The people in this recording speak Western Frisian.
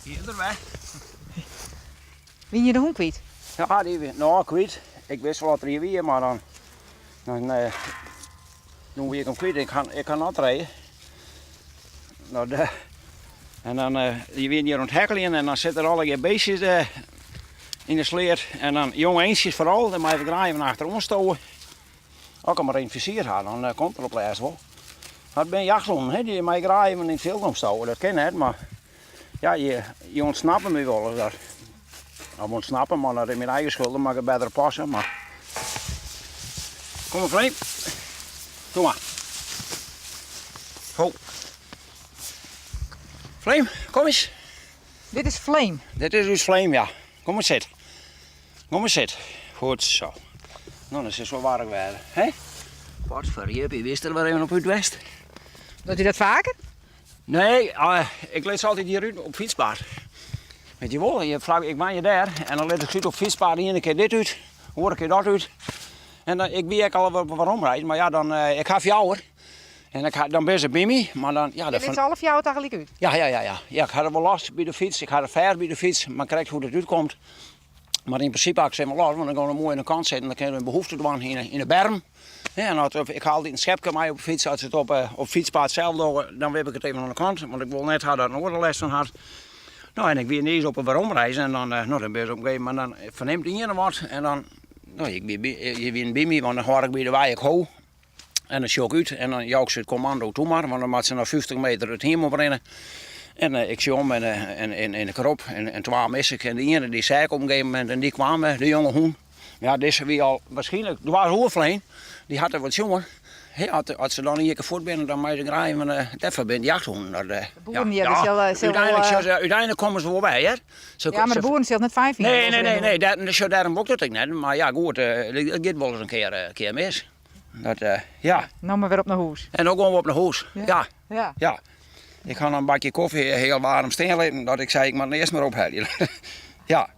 Hier er wer. Wiene je de hûn kwyt? Ja, dy wie no kwyt. Ik wist wol dat er hjir wie, mar dan, dan eh, toen wie ik him kwyt. Ik ha, ik ha noch trije. No, de, en dan, eh, dy wiene hjir oan it hekkeljen en dan sitte der allegear beestjes eh, yn de sleat. En dan jonge eendjes foaral, dêr mei ik graach even achteroan stowe. As ik him mar yn it fizier ha, dan eh, komt er op lêst wol. Dat binne jachthûnen, hè, dy mei ik graach even yn it fjild omstowe. Dat kin net, mar ja, je, je ûntsnappe my wolris dat. Of ûntsnappe, mar dat is myn eigen skuld, dan moat ik better passe. Mar... Kom mar, Flame. Kom mar. Ho. Flame, kom eens. Dit is Flame. Dit is ús Flame, ja. Kom mar sit. Kom mar sit. Goed zo. No, dan sil se wol warch wêze. Hè? Potverjippie, wist der wer even op út west? Docht hy dat faker? Nee, ik lit se altyd hjir út op fytspaad. Weet je wol, je flak, ik wenje dêr en dan lit ik se út op fytspaad. De iene kear dit út, de oare kear dat út. En dan, ik wie ek al wat weromreid, mar ja, dan, ik ha fjouwer. En ik ha, dan binne se by my, mar dan, ja, Je lit se alle fjouwer tagelyk út? Ja, ja, ja, ja. Ja, ik ha der wol los by de fyts, ik ha der fêst by de fyts, mar krekt hoe't it útkomt. Mar yn prinsipe ha ik se even los, want dan gean se moai oan de kant sitten, dan kinne se hun behoefte dwaan yn de berm. En as, ik ha altyd in skepke mei op de fyts, as se it op op fytspaad sels dogge, dan wip ik it even oan de kant, want ik wol net ha dat in oar der lêst fan hat. No en ik wie niis op 'e weromreis en dan, no dan binne se op in gegeven momint, dan fernimt ien wat en dan, no ik wie by, je wienen by my, want dan hâld ik by de wei ek ho. En dan sjoch ik út en dan jou ik se it kommando toe mar, want dan moatte se noch 50 meter it hiem oprinne. En ik sjoch om en, en, en ik rop en, en twa mis ik. En de iene dy seach ik op in gegeven momint en dy kwam, de jonge hûn. Ja, dizze wie al waarskynlik dwars oerflein. Dy hat der wat sjoen. Hè, as, as se dan ien kear fuort binne, dan meie se graach even, dêrfoar binne jachthûnen. Dat, De boeren ja, ja, sil, sil úteinlik, wol, uh, úteinlik komme se wol by, hear. Se, ja, mar de boeren sil it net fijn fine. Nee, nee, nee, nee, dêr, sjoch, dêrom wol ik dat ek net. Mar ja, goed, it giet wolris in kear, kear mis. Dat, ja. No mar wer op nei hûs. En no gean we op nei hûs, ja. Ja. Ja. Ik ha noch in bakje kofje hiel waarm stean litten, dat ik sei, ik moat it earst mar ophelje. Ja.